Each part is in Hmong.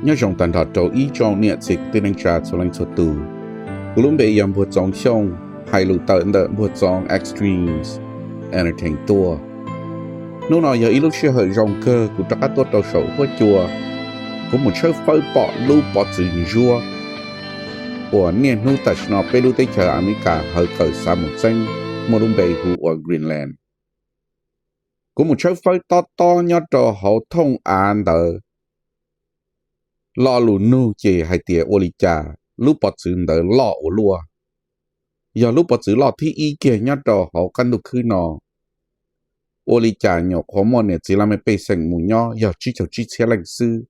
Nyob zoo tag nrho rau ib tsoom niam txiv kwv tij neej tsa txhua leej txhua tus. Kuv lub npe yog Npuag Txoov Xyooj, hais lus tawm ntawm Npuag Txoov Extremes Entertain tuaj. Hnub no yog ib lub sij hawm zoo kawg kuv rov qab tuaj rau saum huab cua, kuv mus tshawb fawb pom lub pov txwv ntsuab uas niaj hnub tam sim no peb lub teb chaws Amelikas hawv kawm xav mus txeeb, muaj lub npe hu ua Greenland. Kuv mus tshawb fawb tob tob nyob rau hauv thooj av ntawd, lo lus nug ces hais tias ua li cas lub pov txwv ntawd loj ua luaj. Yog lub pov txwv loj thib ib kiag nyob rau hauv qab ntuj khwb no, ua li cas nyuam qhuav muaj niam txiv laj mej pej xeem mus nyob yog tsib caug tsib txhiab leej xwb.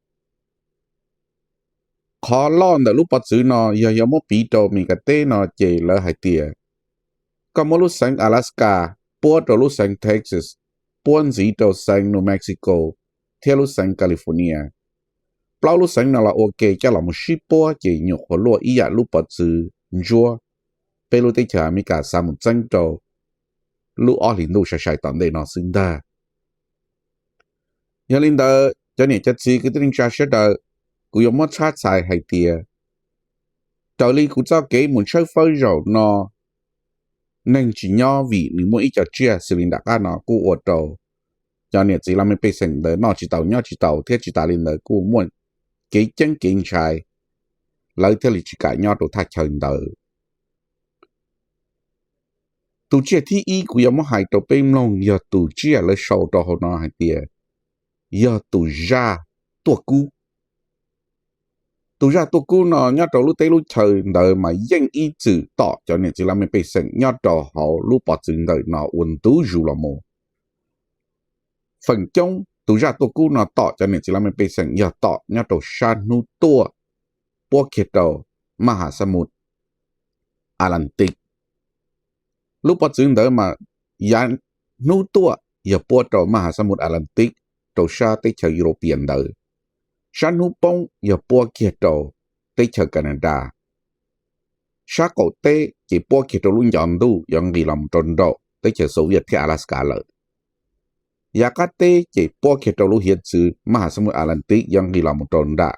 Qhov loj ntawm lub pov txwv no yog yuav muab piv rau Mes Kas teb no ces lawv hais tias, koj muab lub xeev Alaska puab rau lub xeev Texas, puab ntxiv rau xeev New Mexico thiab lub xeev California. Plaub lub xeev no los ua ke coj los mus sib puab ces nyuam qhuav luaj ib yam lub pov txwv ntsuab peb lub teb chaws Amelikas xav mus txeeb rau lub ob hlis ntuj sai sai tom ntej no xwb ntag. Yog li ntawd cov niam cov txiv kwv tij neej tsa sawv daws, kuv yuav muab tshab txhais hais tias, raws li kuv txoj kev mus tshawb fawb zaum no, neeg tsis nyob vim nws muaj ib co tsiaj xws li nram qab no kuj ua rau cov niam txiv laj mej pej xeem ntawd noj tsis tau nyob tsis tau thiab tsis tas li ntawd kuj muaj kev ceeb kev ntshai, lawv thiaj li tsis kam nyob rau thaj chaw ntawd. Tus tsiaj thib ib kuv yuav muab hais rau peb mloog yog tus tsiaj lawv sau rau hauv no hais tias yog tus zaj tuaj kub. Tus zaj tuaj kub no nyob rau lub teb lub chaw ntawd mas yeej ib txwm tom cov niam txiv laj mej pej xeem nyob rau hauv lub pov txwv ntawm no ua ntu zus los mus. Feem coob tus zaj tuaj kub no tom cov niam txiv laj mej pej xeem yog tom nyob rau sab hnub tuaj puab kiag rau maj has xab mus Atlantic. Lub pov txwv ntawd mas yav hnub tuaj yog puab rau maj has xab mus Atlantic rau sab teb chaws European ntawd, sab hnub poob yog puab kiag rau teb chaws Canada, sab qaum teb ces puab kiag rau lub ncov ntuj yuav nqis los mus rau nraum teb chaws Soviet thiab Alaska lawm. Yav qab teb ces puab kiag rau lub hiav txwv maj has xab mus Atlantic yuav nqis los mus rau nram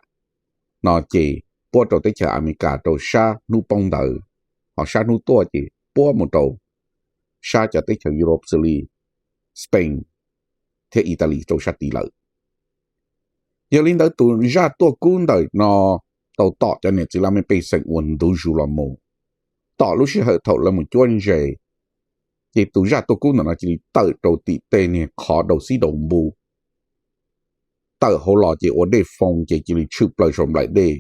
no ces puab rau teb chaws Amelikas rau sab hnub poob ntawd, ho sab hnub tuaj ces puab mus rau sab cov teb chaws Europe xws li Spain thiab Italy rau sab tid lawm. Yog li ntawd tus zaj tuaj kub ntawm no tau tom cov niam txiv laj mej pej xeem ua ntu zus los mus. Tom lub sij hawm thaum lawv mus cuab ntses, ces tus zaj tuaj kub ntawm no cia li tawm rau tim tej niag qhov daus xib daus npu, tawm hauv los ces ua dej foo ces cia li tshwm plaws saum nplaim dej.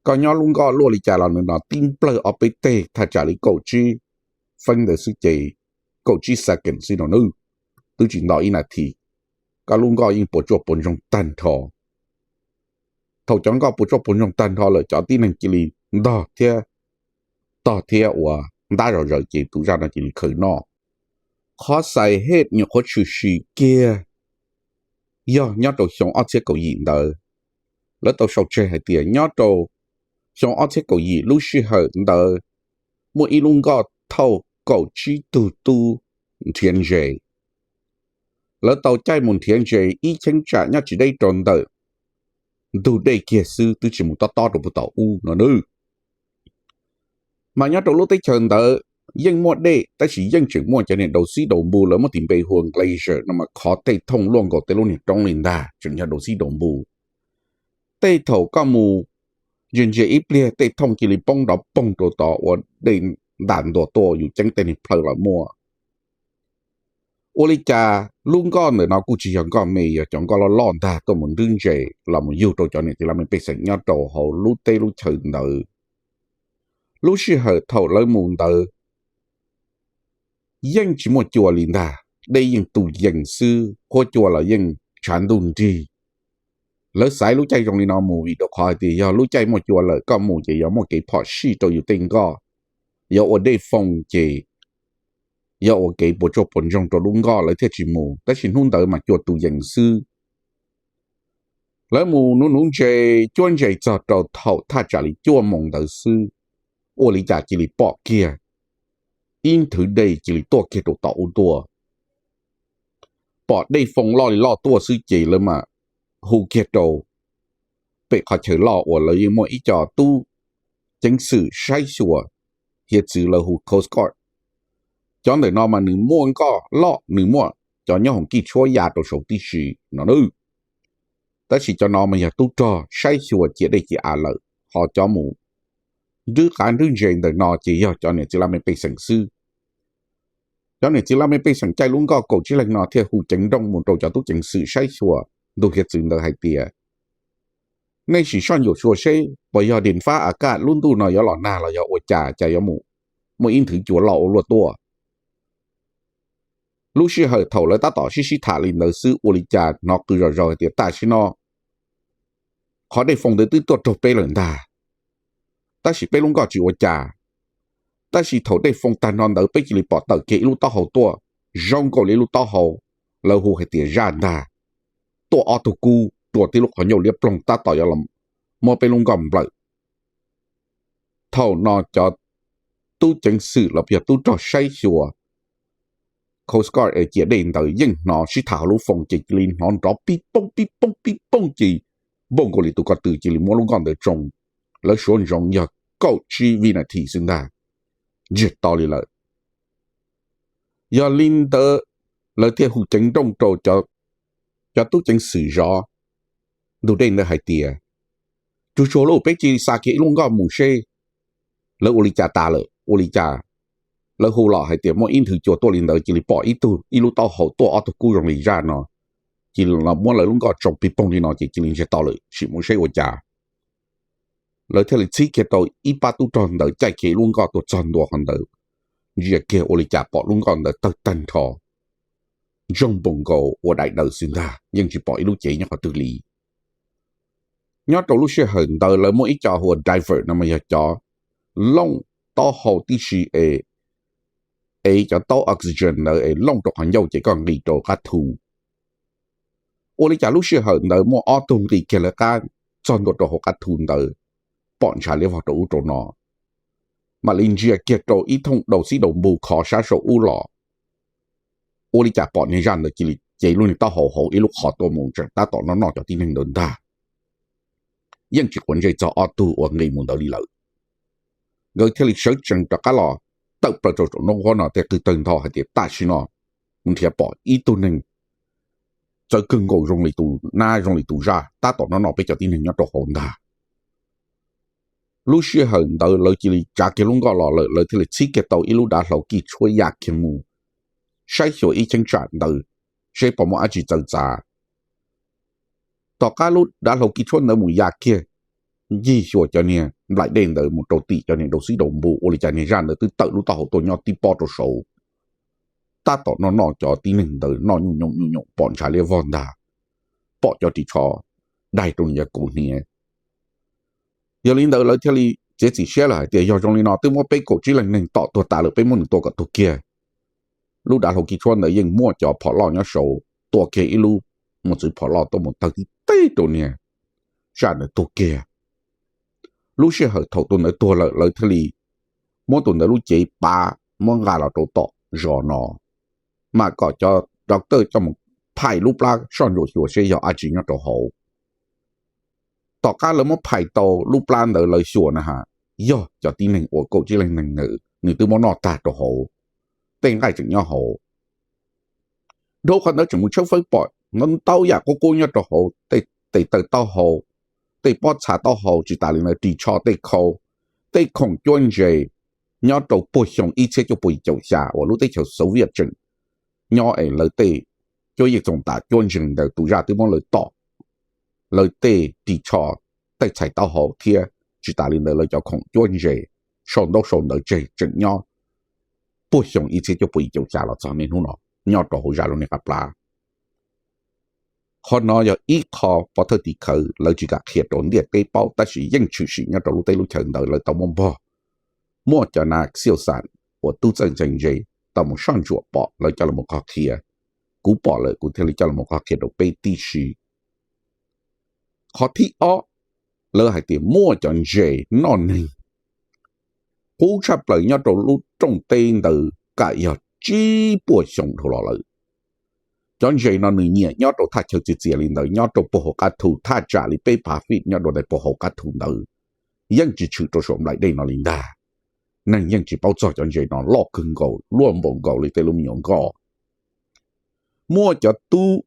Koj nyob lub nkoj luaj li cas los nws no tib nplawg ob peb teg thaj tsam li kaum tsib feeb ntawd xwb ces kaum tsib second xwb no nawb, twb tsis nto ib nas this, koj lub nkoj yeej puas tsuaj puas ntsoog tag nrho. Thaum cov nkoj puas tsuaj puas ntsoog tag nrho lawm cov tib neeg cia li ntog thiab tog thiab ua ntab zom zaws ces tus zaj no cia li khaws noj. Qhov xais hej nyuam qhuav tshwm sim kiag yog nyob rau xyoo ob txhiab kaum yim ntawd. Lawv tau sau tseg hais tias nyob rau xyoo ob txhiab kaum yim lub sij hawm ntawd muaj ib lub nkoj thauj kaum tsib tug tub nrhiav ntses. Lawv tau caij mus nrhiav ntses ib cheeb tsam nyob tsis deb rau ntawm ntug dej kiag xwb, twb tsis mus tob tob rau puag tom ub no nawb. Mas nyob rau lub teb chaws ntawd yeej muaj dej tab sis yeej tseem muaj cov niag daus xib daus npu lawv muab tis npe hu ua glacier no mas khov tej thooj luaj nkaus tej lub niag roob li ntag, tseem yog daus xib daus npu. Tej thaum koj mus ntsia ntsia ib pliag tej thooj cia li poob nrov poog rau tod ua dej ntam ntua tuaj yus ceeb tej niag plhaw los muaj. Ua li cas lub nkoj ntawm no kuj tsis yog nkoj me, yog cov nkoj loj loj ntag tuaj mus nrhiav ntses los mus yug rau cov niam txiv laj mej pej xeem nyob rau hauv lub teb lub chaw ntawd. Lub sij hawm thaum lawv mus ntawd yeej tsis muaj cua li ntag, dej yeej tu yees xwb, huab cua los yeej tshav ntuj nrig. Lawv xaiv lub caij zoo li no mus vim rau qhov hais tias yog lub caij muaj cua lawm koj mus ces yuav muaj kev phom sij rau yus tej nkoj, yuav ua dej foo ces yuav ua kev puas tsuaj puas ntsoog rau lub nkoj lawv thiaj tsis mus, tab sis hnub ntawd mas cua tu yees xwb. Lawv mus nuv nuv ntses cuab ntses txog rau thaum thaj tsam li cuaj moos ntawd xwb, ua li cas cia li pom kiag ib nthwv dej cia li tuaj kiag rau tom ub tuaj. Pom dej foo loj li loj tuaj xwb ces lawv mam hu kiag rau pem qhov chaw loj uas lawv yeej muaj ib co tub ceev xwm saib xyuas hiav txwv lawv hu Coast Guard. Cov ntawm no mas nws muaj nkoj loj, nws muaj cov nyob hoom kij tshuab ya rau saud tib si no na. Tab sis cov no mas yog tub rog saib xyuas cia dej cia av lawm, ho cov mus nrwb qav nrwb ntses ntawm no ces yog cov niam txiv laj mej pej xeem xwb. Cov niam txiv laj mej pej xeem caij lub nkoj kaum tsib leeg no thiaj hu ceev nrooj mus rau cov tub ceev xwm saib xyuas ntug hiav txwv ntawd hais tias, nej sim soj ntsuam xyuas seb puas yog dej fab a kaj lub ntuj no yuav los nag los yog ua cas, cas yuav mus muaj ib nthwv cua loj ua luaj tuaj. Lub sij hawm thaum lawv tab tom sib sib tham li ntawd xwb ua li cas hnov qw zom zaws hais tias tam sim no qhov dej foo ntawd twb tuaj raug peb lawm ntag, tab sis peb lub nkoj tsis ua cas. Tab sis thaum dej foo tag nrho ntawd peb cia li pom tawm kiag ib lub taub hau tuaj, zoo nkaus li ib lub taub hau lawv hu hais tias zaj ntag, tuaj ob tug kub rua tib lub qhov ncauj liab ploog tab tom yuav los muab peb lub nkoj nplawm. Thaum no cov tub ceev xwm los yog tub rog saib xyuas Coast Guard es cia dej ntawd yeej hnov sib tham hauv lub foo ces cia li hnov nrov pib poob pib poob pib poob ces npauj nkaus li tus ko tw cia li muab lub nkoj ntawd tsoo. Lawv suav ntsoov yog kaum tsib vib nas this xwb ntag, ntsiag to li lawm. Yog li ntawd lawv thiaj hu ceev nrooj rau cov tub ceev xwm zov ntug dej ntawd hais tias, tsuag tsuag lauj, peb cia li xa kiag ib lub nkoj mus seb lawv ua li cas tas lawm, ua li cas lawv hu los hais tias muaj ib nthwv cua tuaj li ntawd cia li pom ib tug ib lub taub hau tuaj ob tug kub zoo li zaj no, cia li los muab lawv lub nkoj tsoo pig poog li no ces cia li ntsiag to lawm, sim mus seb ua cas. Lawv thiaj li txhib kiag tau ib pab tub rog ntawd caij kiag ib lub nkoj tuaj txog ntua qhov ntawd, ntsia kiag ua li cas pom lub nkoj ntawd tawg tag nrho, ntsoog npaum nkaus ua daim daws xwb ntag, yeej tsis pom ib lub cev nyob qhov twg li. Nyob rau lub sij hawm ntawd lawv muaj ib co hu ua diver no mas yog cov looj taub hau tib si es, es cov taub oxygen ntawd es looj rau qhov ncauj ces koj nqis rau qab thu. Ua li cas lub sij hawm ntawd muaj ob tug nqis kiag lawv qab txog ntua rau hauv qab thu ntawd, pom ntshav liab vog rau ub rau no, mam li ntsia kiag rau ib thooj daus xib daus npus khov sab saum ub los, ua li cas pom niag zaj ntawd cia li cev lub niag taub hau hauv ib lub qhov tuaj mus tseem tab tom noj noj cov tib neeg ntawd ntag. Yeej tsis quav ntsej txog ob tug uas nqis mus ntawd li lawm. Nkawd thiaj li sawv tsees rov qab los tawm plaws rau saum nruab nqab no thiaj qw tawg ntho hais tias tam sim no kuv nrhiav pom ib tug neeg txawv kawg nkaus zoo li tus nab zoo li tus zaj tab tom noj noj peb cov tib neeg nyob rau hauv ntag. Lub sij hawm ntawd lawv cia li tsav kiag lub nkoj los lawm, lawv thiaj li txhib kiag tau ib lub dav hlau kij tshuab ya kiag mus saib xyuas ib cheeb tsam ntawd seb puas muaj dab tsi txawv txav. Tom qab lub dav hlau kij tshuab ntawd mus ya kiag, ncig xyuas cov niag nplaim dej ntawd mus rau tim cov niag daus xib daus npus ua li cas niag zaj ntawd twb tawm lub taub hau tuaj nyob tib pob rau saud, tab tom noj noj cov tib neeg ntawd noj nyuj nyoom nyuj nyoom pom ntshav liab vog ntag, pom cov ris tsho daig rau nws cov kaus hniav. Yog li ntawd lawv thiaj li txiav txim siab lawm hais tias yog zoo li no twb muab peb kaum tsib leeg neeg tom tuag tas lawm, peb muab nws tua kom tuag kiag. Lub dav hlau kij tshuab ntawd yeej muaj cov phom loj nyob saud, tua kiag ib lub mos txwv phom loj tuaj mus tawg tib teg rau niag zaj ntawd tuag kiag. Lub sij hawm thaum tus ntawd tuag lawm lawv thiaj li muab tus ntawd lub cev pav muab nqa los rau tom zos no, mam kom cov doctor coj mus phais lub plab soj ntsuam xyuas seb yog dab tsi nyob rau hauv. Tom qab lawv muab phais tau lub plab ntawd lawv xyuas na has, yog cov tib neeg uas kaum tsib leeg neeg ntawd nws twb muab noj tag rau hauv, tej nqaij tseem nyob hauv. Dhau qhov ntawd tseem mus tshawb fawb pom ntau yam qub qub nyob rau hauv, tej tes taw taub hau, tej pob txha taub hau, tsis tas li ntawd ris tsho, tej khau, tej khoom cuab ntses nyob rau puag xyoo ib txhiab cuaj pua yim caum xya uas lub teb chaws Soviet tseem nyob es lawv tej cuab yeej txoos tas cuab ntseeg ntawd tus zaj twb muab lawv tom, lawv tej ris tsho, tej txhais taub hau thiab tsis tas li ntawd lawv cov khoom cuab ntses, sau ntaub sau ntawv tseg tseem nyob puag xyoo ib txhiab cuaj pua yim caum xya los txog niaj hnub no nyob rau hauv zaj lub niag qab plab. Qhov no yog ib qho pov thawj tim khawv lawv tsis kam qhia rau ntiaj teb paub tab sis yeej tshwm sim nyob rau lub teb lub chaw ntawd lawv tau muab npog. Muaj cov nas xiaj xam uas tub txawj ntxhais ntse tau mus soj ntsuam pom lawv coj los qhov qhia. Kuv pom lawm kuv thiaj li coj los qhov qhia rau peb tib si. Qhov thib ob, lawv hais tias muaj cov ntses noj neeg qub tshaj plaws nyob rau lub rooj teb ntawd kam yog tsib puas xyoo dhau los lawm. Cov ntses no nws nyiam nyob rau thaj chaw txias txias li ntawd, nyob rau puag hauv qab thu, thaj tsam li peb phav feet nyob rau ntawm puag hauv qab thu ntawd, yeej tsis tshwm rau saum nplaim dej no li ntag. Neeg yeej tsis paub txog cov ntses no loj kawg nkaus, luaj npaum nkaus li tej lub me nyuam nkoj. Muaj cov tub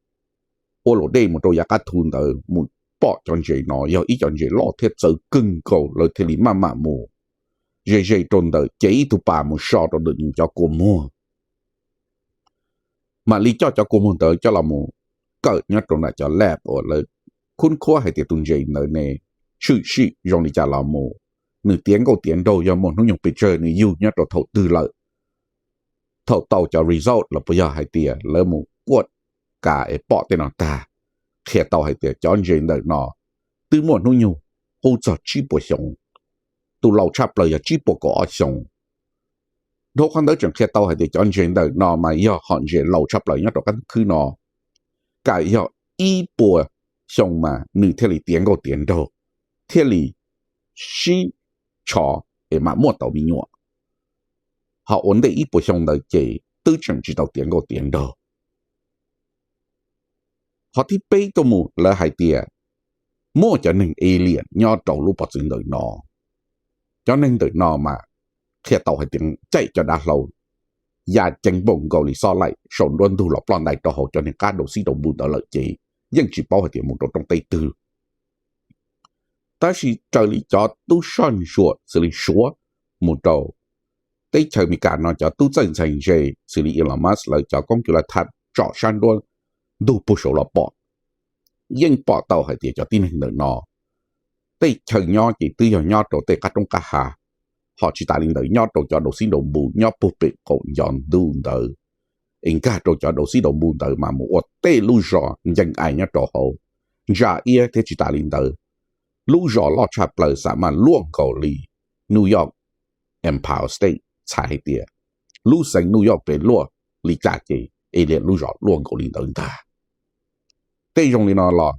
ua luam dej mus rau yav qab thu ntawd mus pom cov ntses no yog ib cov ntses loj thiab txawv kawg nkaus, lawv thiaj li maj mam mus ze ze rau ntawm, ces ib tug pas mus so rau ntawm nws cov kua muag, mam li coj cov kua muag ntawd coj los mus kawm nyob rau nram cov lab uas lawv khub khuab hais tias tus ntses ntawd ne tshwm sim zoo li cas los mus, nws tiav nkauj tiav nraug yog muaj hnub nyoog pes tsawg, nws yug nyob rau thaum twg lawm. Thaum tau cov result los puas yog hais tias lawv mus kuaj kas es pom tej no tag, qhia tau hais tias cov ntses ntawm no twb muaj hnub nyoog qub txog tsib puas xyoo, tus laus tshaj plaws yog tsib puas kaum ob xyoo. Dhau qhov ntawd tseem qhia tau hais tias cov ntses ntawm no mas yog hom ntses laus tshaj plaws nyob rau qab ntuj khwb no, kam yog ib puas xyoo mas nws thiaj li tiav nkauj tiav nraug, thiaj li sib tsho es mam muaj tau me nyuam. Ho ua ntej ib puas xyoo ntawd ces twb tseem tsis tau tiav nkauj tiav nraug. Qhov thib peb tuaj mus lawv hais tias muaj cov neeg alien nyob rau lub pob txwv ntawm no. Cov neeg ntawm no mas qhia tau hais tias caij cov dav hlau ya ceev npaum nkaus li xob laim saum nruab ntug los ploj ntais rau hauv cov neeg qab rau xib rau npu ntawd lawm ces yeej tsis paub hais tias mus rau roob teb twg. Tab sis raws li cov tub soj ntsuam xws li Suav mus rau teb chaws Amelikas no, cov tub txawj ntxhais ntse xws li Elon Musk lawv cov koob cua laj thab tsom sab nruab ntug puag saud los pom, yeej pom tau hais tias cov tib neeg ntawm no tej chaw nyob ces twb yog nyob rau tej qab roob qab hav, ho tsis tas li ntawd nyob rau cov daus xib daus npu nyob puag pem qaum ncov ntuj ntawd, es nkag rau cov daus xib daus npu ntawd mas mus ua tej lub zos ncees ais nyob rau hauv, ntsa iab thiab tsis tas li ntawd, lub zos loj tshaj plaws xam maj luaj nkaus li New York Empire State, txhais hais tias lub xeev New York pem luaj li cas ces alien lub zos luaj nkaus li ntawd ntag. Tej zoo li no los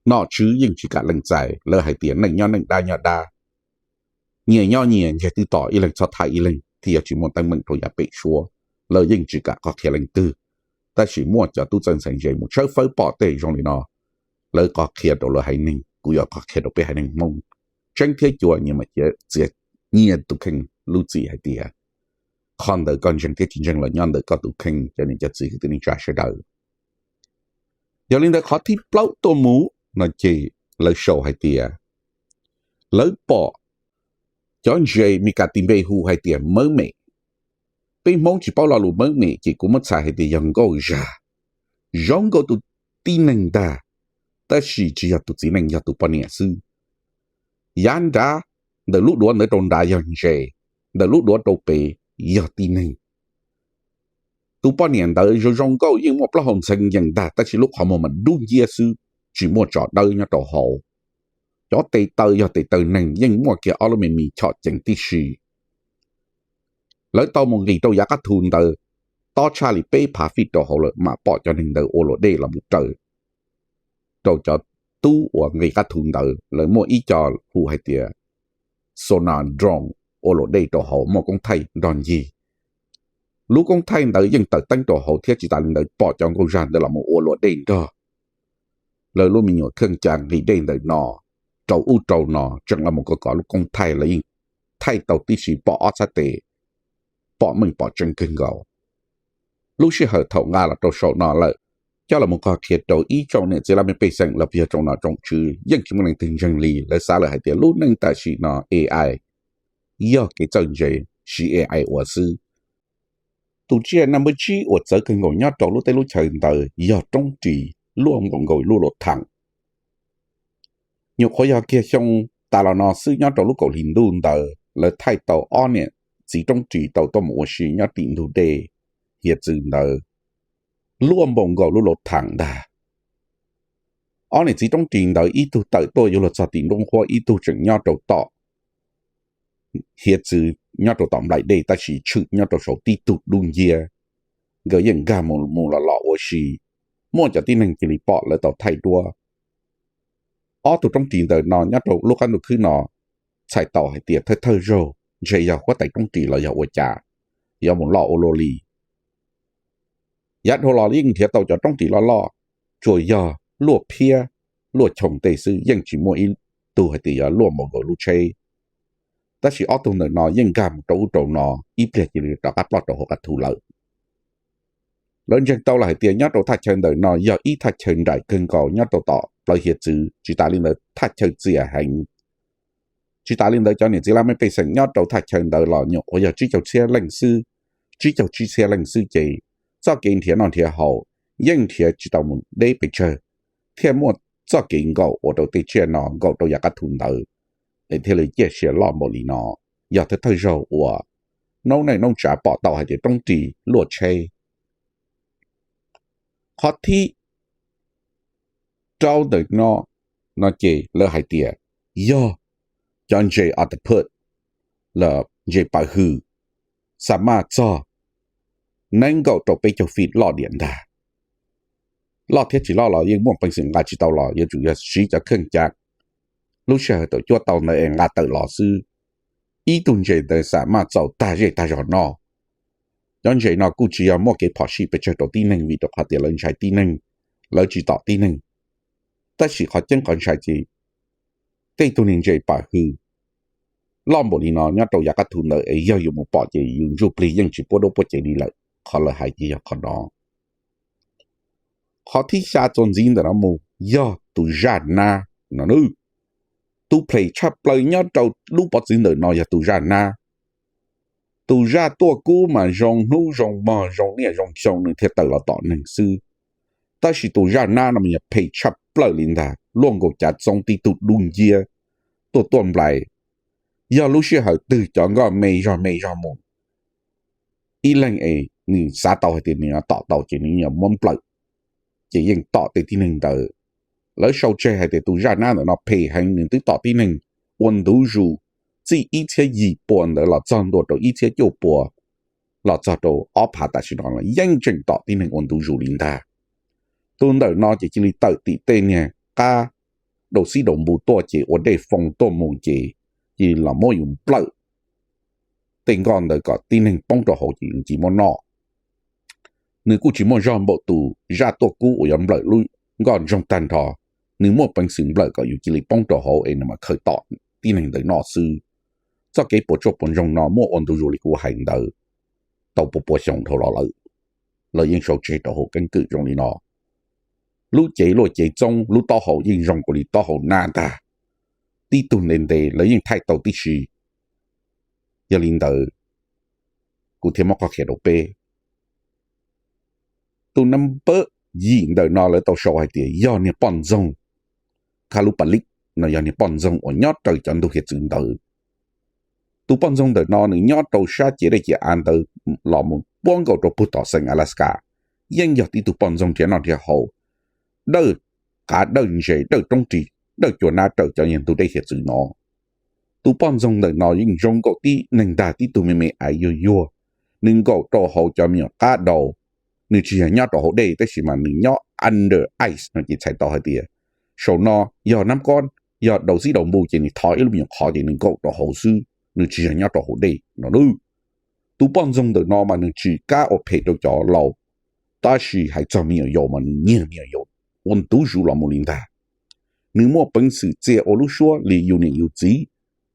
nom tswv yeej tsis kam lees txais, lawv hais tias neej nyob neej dab nyob dab, nyias nyob nyias ntseg twb tos ib leeg txhob thaiv ib leeg thiaj yog tsis muaj teeb meem rau yav pem suab, lawv yeej tsis kam qhov qhia leej twg. Tab sis muaj cov tub txawj ntxhais ntse mus tshawb fawb pom tej zoo li no, lawv qhov qhia rau lawv haiv neeg, kuv yuav qhov qhia rau peb haiv neeg Hmoob. Tseeb thiab cua nyias mam txiav nyias tus kheej lub txim hais tias qhov ntawd koj ntseeg thiab tsis ntseeg los nyob ntawm koj tus kheej, cov niam cov txiv kwv tij neej tsa sawv daws. Yog li ntawd qhov thib plaub tuaj mus no ces lawv sau hais tias lawv pom cov ntses Meskas tis npe hu hais tias mawb mem. Peb Hmoob tsis paub lo lus mawb mem ces kuv muab txhais hais tias yog nkauj zag, zoo nkaus tus tib neeg ntag, tab sis tsis yog tus txiv neej, yog tus poj niam xwb. Yav nrad, ntawm lub duav ntawd rau nrad yog ntses, ntawm lub duav rau pem yog tib neeg. Tus poj niam ntawd zoo zoo nkauj yeej muaj plaub hau ntxhee yees ntag, tab sis lub qhov muag mas dub nciab xwb, tsis muaj tso dawb nyob rau hauv. Cov tes taw yog tes taw neeg, yeej muaj kiag ob lub me mis chom ceev tib si. Lawv tau mus nqis rau yav qab thu ntawd, tob tshaj li peb phav feet rau hauv lawm mam pom cov neeg ntawd ua luam dej los mus raws rau cov tub uas nqis qab thu ntawd. Lawv muaj ib co hu hais tias sonar drone ua luam dej rau hauv, muaj koob thaij nrog ncig. Lub koob thaij ntawd yeej taws teeb rau hauv thiab tsis tas li ntawd pom cov nkauj zag ntawd los mus ua luam dej nrog lawv lub me nyuam kheej ca nqis dej ntawm no rau ub rau no, tseem los mus kov kov lub koob thaij, lawv yeej thaij tau tib si pom ob txhab tes, pom meej pom tseeb kawg nkaus. Lub sij hawm thaum nqa los rau saum no lawm, coj los mus qhov qhia rau ib tsoom niam txiv laj mej pej xeem los puas yog tsoom nom tsoom tswv yeej tsis muaj leej twg ntseeg li. Lawv xav lawm hais tias lub neej tam sim no A I yog kev txawj ntse, siv A I ua xwb. Tus tsiaj naj npawb tsib uas txawv kawg nkaus nyob rau lub teb lub chaw ntawd yog roob ris luaj npaum nkaus lub luam thaam. Nyuam qhuav yog kiag xyoo tas los no xwb nyob rau lub kaum hli ntuj ntawd lawv thaij tau ob niam txiv roob ris tau tuaj mus ua si nyob tim ntug dej hiav txwv ntawd, luaj npaum nkaus lub luam thaam ntag. Ob niam txiv roob ris ntawd ib tug tawm tuaj yuav luag txog tim nruab nqhuab, ib tug tseem nyob rau tom hiav txwv nyob rau tom nplaim dej tab sis tshwm nyob rau saud tib tug dub nciab. Nkawd yeej nkag mus mus los los ua si, muaj cov tib neeg cia li pom lawv tau thaij duab. Ob tug roob ris ntawm no nyob rau lub qab ntuj khwb no txhais tau hais tias thawj thawj zaug ntshe yog huab tais roob ris los yog ua cas yuav mus loj ua luaj li. Yav dhau los yeej nrhiav tau cov roob ris loj loj, tsuas yog luaj phiab, luaj choo tej xwb, yeej tsis muaj ib tug hais tias yuav luaj npaum nkaus lub tsheb. Tab sis ob tug ntawm no yeej nkag mus rau ub rau no, ib pliag cia li rov qab ploj rau hauv qab thu lawm. Lawv ntseeg tau los hais tias nyob rau thaj chaw ntawm no yog ib thaj chaw nraim kawg nkaus nyob rau tom plawv hiav txwv, tsis tas li ntawd thaj chaw txias heev. Tsis tas li ntawd cov niam txiv laj mej pej xeem nyob rau thaj chaw ntawd los nyuam qhuav yog tsib caug txhiab leej xwb, tsib caug tsib txhiab leej xwb ces txoj kev nrhiav noj nrhiav haus yeej nrhiav tsis tau mus deb pes tsawg, thiaj muaj txoj kev nkaum ua rau tej tsiaj no nkaum rau yav qab thu ntawd, es thiaj li ciaj sia loj npaum li no. Yog thawj thawj zaug uas noob neej noob tsav pom tau hais tias roob ris luaj tsheb. Qhov thib rau ntawm no, no ces lawv hais tias yog cov ntses octopus los ntses pawv hwm, xa maj txog nees nkaum rau peb caug feet loj diam ntag. Loj thiab tsis loj los yeej muaj peev xwm nqa tsis tau los yuav tsum yog siv cov kheej cav lub sij hawm thaum cuab tau ntawd es nqa tawm los xwb. Ib tug ntses ntawd xa maj txaus tag zej tag zog noj. Cov ntses no kuj tsis yog muaj kev phom sij pes tsawg rau tib neeg vim rau qhov tias lawv ntshai tib neeg, lawv tsis tom tib neeg. Tab sis qhov ceeb qhov ntshai ces tej tug niag ntses pawv hwm loj npaum li no nyob rau yav qab thu ntawd es yog yus mus pom ces yus ntsuj plig yeej tsis puab duab puab cev li lawm. Qhov lawv hais ces yog qhov no. Qhov thib xya txuas ntxiv ntawm no mus yog tus zaj nab no. Tus phem tshaj plaws nyob rau lub pov txwv ntawm no yog tus zaj nab. Tus zaj tuaj kub mas zoo hnub zoo hmo zoo niaj zoo xyoo nws thiaj tawm los tom neeg xwb. Tab sis tus zaj nab no mas yog phem tshaj plaws li ntag, luaj nkaus cav txoob tib tug dub nciab tuaj tuaj nplai. Yog lub sij hawm twg cov nkoj me zog me zog mus, ib leeg es nws xav tau hais tias nws yuav tom tau ces nws yuav muab nplawm, ces yeej tom tej tib neeg ntawd. Lawv sau tseg hais tias tus zaj nab ntawm no phem heev, nws twb tom tib neeg ua ntu zus txij ib txhiab yim pua ntawd los txog ntua rau ib txhiab cuaj pua, los txog rau ob phav tam sim no los yeej tseem tom tib neeg ua ntu zus li ntag. Tus ntawm no ces cia li tawm tim tej niag qab dau xib dau npu tuaj ces ua dej foo tuaj mus ces cia li los muab yus nplawm tej nkoj ntawd kom tib neeg poob rau hauv ces yus cia li muab noj. Nws kuj tsis muaj zog npaum tus zaj tuaj kub uas yuav nplawm lub nkoj ntsoog tag nrho, nws muaj peev xwm nplawm kom yus cia li poob rau hauv es nws mam khaws tom tib neeg ntawd noj xwb. Txoj kev puas tsuaj puas ntsoog no muaj ua ntu zus li kuv hais ntawd tau pua pua xyoo dhau los lawm. Lawv yeej sau tseg rau hauv keeb kwm zoo li no. Lub cev luaj cev txoob, lub taub hau yeej zoo kua li taub hau nab ntag. Tib tug ntev ntev lawv yeej thaij tau tib si. Yog li ntawd, kuv thiaj muab qhov qhia rau peb. Tus nab npawb yim ntawm no lawv tau sau hais tias yog niag poj ntxoog Kha Lub Pas Lis no, yog niag poj ntxoog uas nyob raws cov ntug hiav txwv ntawd. Tus poj ntxoog ntawm no nws nyob rau sab ciav dej ciav av ntawd los mus puab nkaus rau puag tom xeev Alaska, yeej yog tib tug poj ntxoog nrhiav noj nrhiav haus, dawj qav dawj ntses dawj roob ris dawj cua nab raws cov ntug dej hiav txwv no. Tus poj ntxoog ntawm no yeej zoo nkaus tib neeg ntag, tib tug me me aiv yuag yuag, nws nkaum rau hauv cov me nyuam qab dau. Nws tsis yog nyob rau hauv dej tab sis mas nws nyob under ice no ces txhais tau hais tias saum no yog nab kob, yog dau xib dau npu ces nws thov ib lub me nyuam qhov ces nws nkaum rau hauv xwb, nws tsis yog nyob rau hauv dej no. Tus poj ntxoog ntawm no mas nws tsis kam ua phem rau cov laus, tab sis hais txog me nyuam yaus mas nws nyiag me nyuam yaus ua ntu zus los mus li ntag. Nws muaj peev xwm txia ua lub suab li yus niam yus txiv,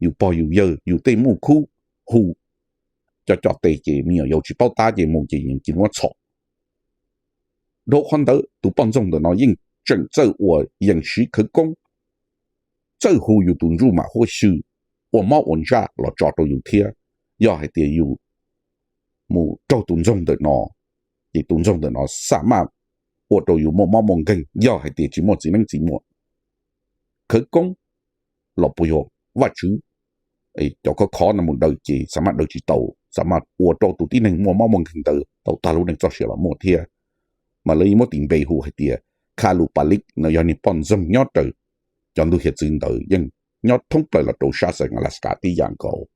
yus pog yus yawg, yus tej muaj khub hu cov coj tes ces me nyuam yaus tsis paub tab ces mus ces yeej cia muab txhom. Dhau qhov ntawd tus poj ntxoog ntawm no yeej tseem txawj ua yees siv khawv koob, txawj hu yus tus ntsuj mam huab xyw ua mob ua ntsaj los tso rau yus thiab. Yog hais tias yus mus raug tus ntxoog ntawm no, ces tus ntxoog ntawm no xa maj ua rau yus muaj mob muaj nkeeg, yog hais tias tsis muaj txiv neeb txiv muam. Khawv koob los puas yog Vajtswv cov khov khov no mus daws ces xa maj daws tsis tau, xa maj ua rau tus tib neeg muaj mob muaj nkeeg ntawd tau tag lub neej txoj sia los muaj thiab. Mas lawv yeej muab tis npe hu hais tias Kha Lub Pas Lis no, yog niag poj ntxoog nyob raws cov ntug hiav txwv ntawd, yeej nyob thoob plaws los rau sab xeev Alaska tib yam nkaus.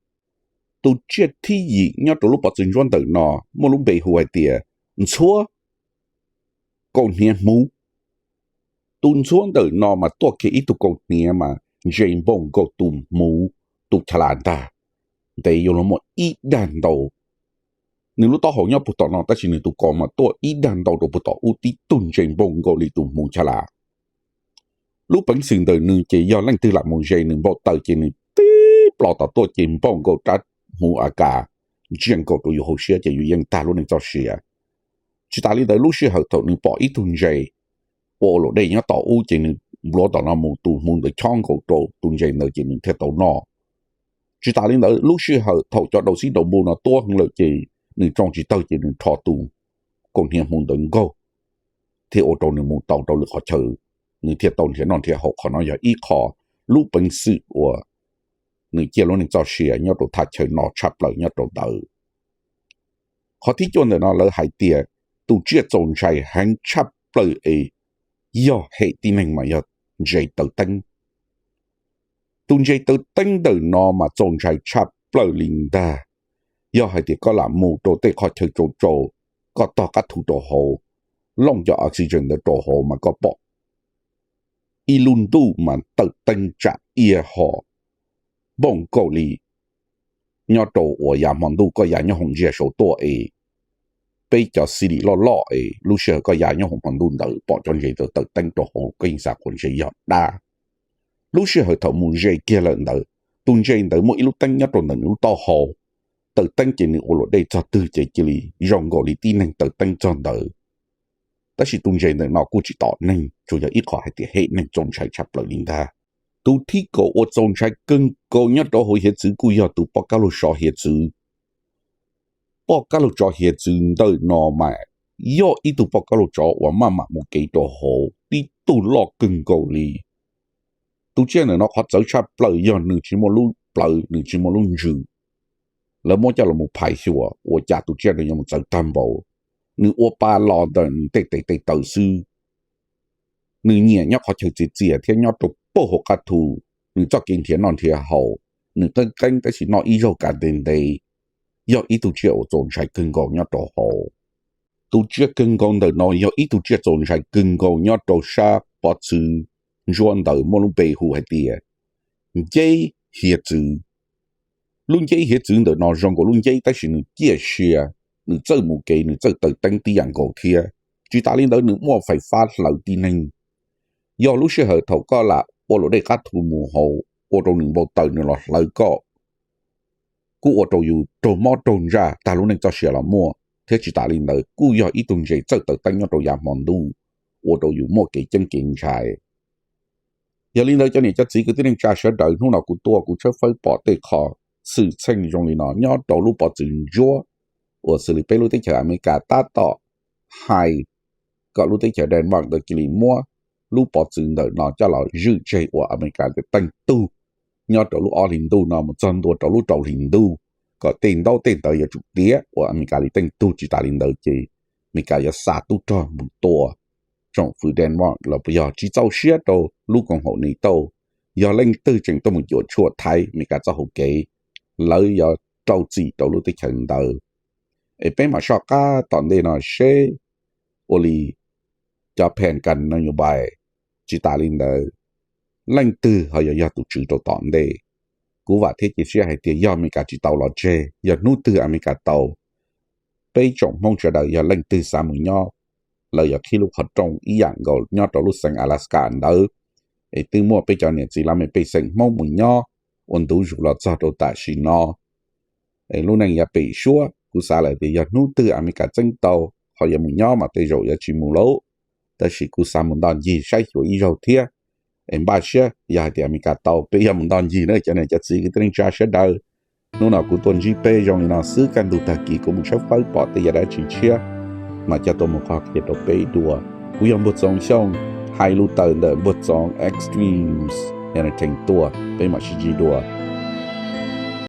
Tus tsiaj thib yim nyob rau lub pov txwv ntsuab ntawm no muaj lub npe hu hais tias ntxhuab kaus hniav hmuv. Tus ntxhuab ntawm no mas tuaj kiag ib tug kaus hniav mas ntse npaum nkaus tus hmuv, tus cha las ntag, ntev yuav luag muaj ib dag ntau. nws lub taub hau nyob puag tom no tab sis nws tus ko mas tuaj ib dag ntau rau puag tom ub tib tug ntse npaum nkaus li tus hmuv chaj las. Lub peev xwm ntawm nws ces yog leej twg lam mus ze nws npau taws ces nws tib plo tom tuaj ces npaum nkaus rab hmuv a kas ntsia nkaus rau yus hauv siab ces yus yeej tag lub neej txoj sia. Tsis tas li ntawd lub sij hawm thaum nws pom ib tug ntse ua ua luam dej nyob tom ub ces nws npluav tom no mus tus hmuv ntawd chob nkaus rau tus ntse ntawd ces nws thiaj tau noj. Tsis tas li ntawd lub sij hawm thaum cov daus xib daus npu no tuab heev lawm ces nws tsoo tsis tawg ces nws rho tus kaus hniav hmuv ntawd nkaug thiaj ua rau nws mus tau rau lwm qhov chaw, nws thiaj tau nrhiav noj nrhiav haus. Qhov no yog ib qho lub peev xwm uas nws ciaj lub neej txoj sia nyob rau thaj chaw no tshaj plaws nyob rau ntawd. Qhov thib cuaj ntawm no lawv hais tias tus tsiaj txaus ntshai heev tshaj plaws es yog hem tib neeg mas yog ntse taws teeb. Tus ntse taws teeb ntawm no mas txaus ntshai tshaj plaws li ntag. Yog hais tias koj lam mus rau tej qhov chaw tsau tsau, koj tog qab thu rau hauv, looj cov oxygen ntawd rau hauv mas koj pom ib lub ntuj mas taws teeb tsam ia ho npaum nkaus li nyob rau uas yav hmo ntuj koj ya nyob hoom ntsia saud tuaj es peb cov city loj loj es lub sij hawm koj ya nyob hauv hmo ntuj ntawd pom cov ntse ntawd taws teeb rau hauv koj yeej xav tias ntshe yog dab. Lub sij hawm thaum mus ze kiag lawm ntawd, tus ntse ntawd muaj ib lub teeb nyob rau ntawm nws lub taub hau, taws teeb ces nws ua luam dej txog twg ces cia li zoo nkaus li tib neeg taws teeb txog ntawd. Tab sis tus ntse ntawm no kuj tsis tom neeg, tsuas yog ib qho hais tias hem neeg txaus ntshai tshaj plaws li ntag. Tus thib kaum uas txaus ntshai kawg nkaus nyob rau hauv hiav txwv kuj yog tus poj kab laug tsov hiav txwv. Poj kab laug tsov hiav txwv ntawm no mas yog ib tug poj kab laug tsov uas maj mam mus kev rau hauv, tib tug loj kawg nkaus li. Tus tsiaj ntawm no qhov txawv tshaj plaws yog nws tsis muaj lub plawv, nws tsis muaj lub ntsws. Lawv muab coj los mus phais xyuas ua cas tus tsiaj ntawd yuav mus txawv tag npaum. Nws ua pa los ntawm nws tej tes tej taw xwb. Nws nyiam nyob qhov chaw txias txias thiab nyob rau puag hauv qab thu. Nws txoj kev nrhiav noj nrhiav haus, nws qeeb qeeb tab sis noj ib zaug kav ntev ntev. Yog ib tug tsiaj uas txaus ntshai kawg nkaus nyob rau hauv. Tus tsiaj kawg nkaus ntawm no yog ib tug tsiaj txaus ntshai kawg nkaus nyob rau sab pov txwv ntsuab ntawd muaj lub npe hu hais tias nceb hiav txwv. Lub nceb hiav txwv ntawm no zoo nkaus lub nceb tab sis nws ciaj sia, nws txawj mus kev, nws txawj taws teeb tib yam nkaus thiab. Tsis tas li ntawd nws muaj fais fab hlawv tib neeg. Yog lub sij hawm thaum koj lam ua luam dej qab thu mus hauv ua rau nws npau taws nws los hlawv koj, kuj ua rau yus raug mob raug ntsaj tag lub neej txoj sia los muaj, thiab tsis tas li ntawd kuj yog ib tug ntse txawj taws teeb nyob rau yav hmo ntuj, ua rau yus muaj kev ceeb kev ntshai. Yog li ntawd cov niam cov txiv kwv tij neej tsa sawv daws, hnub no kuv tuaj kuv tshawb fawb pom tej qho xwm txheej zoo li no nyob rau lub pov txwv ntsuab uas xws li peb lub teb chaws Amelikas tab tom hais kom lub teb chaws Denmark ntawd cia li muab lub pov txwv ntawm no coj los zwm tseg ua Amelikas tej teej tug nyob rau lub ob hlis ntuj no mus txog ntua rau lub rau hlis ntuj, kom tej ntaub tej ntawv yuav tsum tiav ua Amelikas li teej tug. Tsis tas li ntawd ces Amelikas yuav xa tub rog mus tua tsoom fwv Denmark los puas yog tsis txaus siab rau lub koom haum NATO. Yog leej twg tseem tuaj mus cuam tshuam thaiv Amelikas txoj hau kev, lawv yuav rau txim rau lub teb chaws ntawd. Es peb mam soj qab tom ntej no seb ua li cov phen kas no nyuj npais. Tsis tas li ntawd, leej twg ho yuav yog tus tswv rau tom ntej? Kuv vam thiab cia siab hais tias yog Amelikas tsis tau los tseg, yog hnub twg Amelikas tau, peb tsoom Hmoob sawv daws yog leej twg xav mus nyob, lawv yuav qhib lub qhov rooj ib yam nkaus nyob rau lub xeev Alaska ntawd. Es twb muaj peb cov niam txiv laj mej pej xeem Hmoob mus nyob ua ntu zus los txog rau tam sim no. Es lub neej yav pem suab kuv xav lawm tias yog hnub twg Amelikas txeeb tau, ho yuav mus nyob mas tej zaum yuav tsis mus lauj. Tab sis kuv xav mus nto ncig saib xyuas ib zaug thiab. Es npaj siab yog hais tias Amelikas tau peb yuav mus nto ncig na cov niam cov txiv kwv tij neej tsa sawv daws. Hnub no kuv tuaj ntsib peb zoo li no xwb, kaj ntug tag kis kuv mus tshawb fawb pom tej yam dab tsi tshiab mas coj tuaj mus qhia rau peb dua. Kuv yog Npuag Txoov Xyooj, hais lus tawm ntawm Npuag Txoov Extremes Entertain tuaj, peb mam sib ntsib dua.